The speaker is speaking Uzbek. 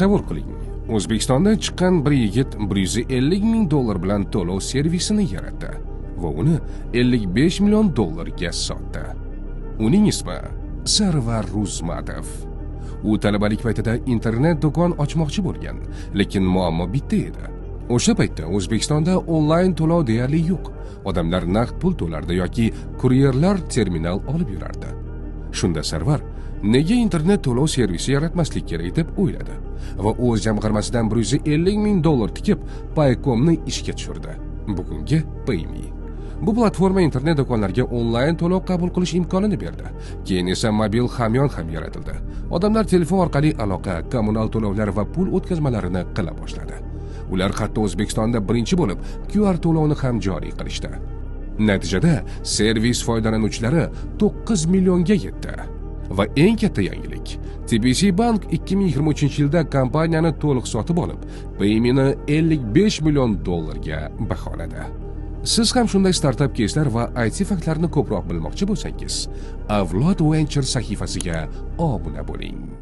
Tasavvur qiling, O'zbekistondan chiqqan bir yigit 150 ming dollar bilan to'lov servisini yaratdi va uni 55 million dollarga sotdi. Uning ismi Sarvar Ruzmatov. U talabalik paytida internet do'kon ochmoqchi bo'lgan, lekin muammo bitta edi. O'sha paytda O'zbekistonda onlayn to'lov deyarli yo'q. Odamlar naqd pul to'lardi yoki kuryerlar terminal olib yurardi. Shunda Sarvar nega internet to'lov servisi yaratmaslik kerak deb o'yladi va o'z jamg'armasidan 150 ming dollar tikib Paycomni ishga tushirdi. Bugungi Payme. Bu platforma internet do'konlarga onlayn to'lov qabul qilish imkonini berdi. Keyin esa mobil hamyon ham yaratildi. Odamlar telefon orqali aloqa, kommunal to'lovlar va pul o'tkazmalarini qila boshladi. Ular hatto O'zbekistonda birinchi bo'lib QR to'lovni ham joriy qilishdi. Natijada servis foydalanuvchilari 9 millionga yetdi. Va eng katta yangilik, TBC Bank 2023-yilda kompaniyani to'liq sotib olib, Paymeni 55 million dollarga baholadi. Siz ham shunday startap keyslar va IT faktlarini ko'proq bilmoqchi bo'lsangiz, Avlod Venture sahifasiga obuna bo'ling.